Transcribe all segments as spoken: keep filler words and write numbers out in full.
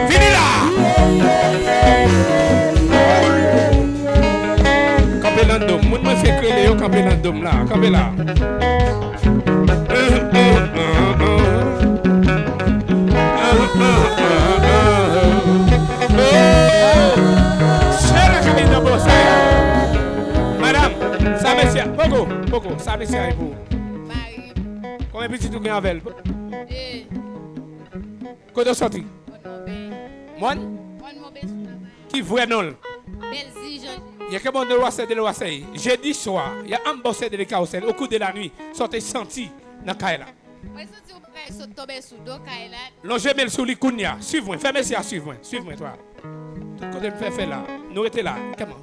Vini la! Kanpe nan do m. Moun mwen fèk rele yo, kanpe nan do m la. Kanpe la. Chè lakay nan bò sa. Madanm, sa mesye, poko, poko, sa mesye a e pou ou. Mari. Konbyen pitit ou gen avè l? De. Kote w soti? Mòn Monbe. Mòn? Mòn Monbe sou Lavay. Ki vrè non l? Bèlzi Jan. Yè ke bon de lwa se de lwa se. Jedi swa, y a anbòse de lekaw sèl, au cours de la nuit, sa w te santi nan kay la. Mwen santi yon bagay sot tonbe sou do kay la. Lonje men l sou li kounye a. Swiv mwen. Fè mesye a swiv mwen. Swiv mwen, twa. Tout kote m fè fè la. Nou rete la. Kèman?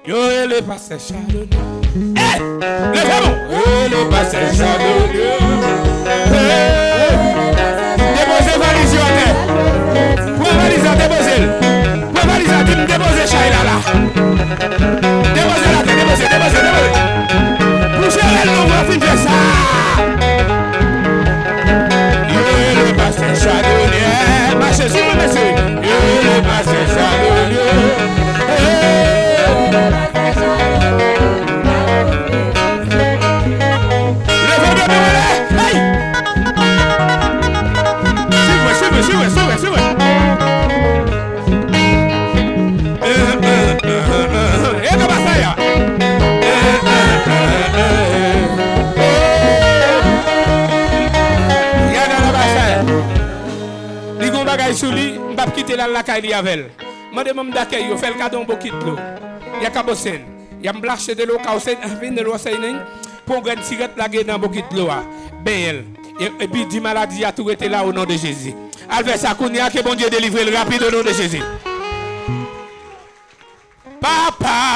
Yo rele pastè Chardonnay. Hey! Leve men w! Yo rele pastè Chardonnay. Hey! Depoze valiz yo atè. Pran valiz la, depoze l. Pran valiz la, di m depoze chay la la. Depoze l atè, depoze, depoze, depoze. Pou jere l, nou va fin fè sa. Yo rele pastè Chardonnay. Mache sou mwen, mesye. Yo rele pastè Chardonnay. Hey! Leve de men w anlè. Hey! Swiv mwen, swiv mwen, swiv mwen, swiv mwen, swiv mwen. E nan batay la. Gade nan batay la. Li gon bagay sou li, m p ap kite l al lakay li avè l. Mande manm dakèy yo, fè l kado yon bokit dlo. Y a kabosen. Y a m blache de lo kaosen, vin de lo seynen. Pran yon grenn sirèt lage nan bokit dlo a. Benyen l. E, epi di maladi a tou rete la o non de Jezi. Al fè sa kounye a, ke Bondye delivre l rapid o non de Jezi. Papa,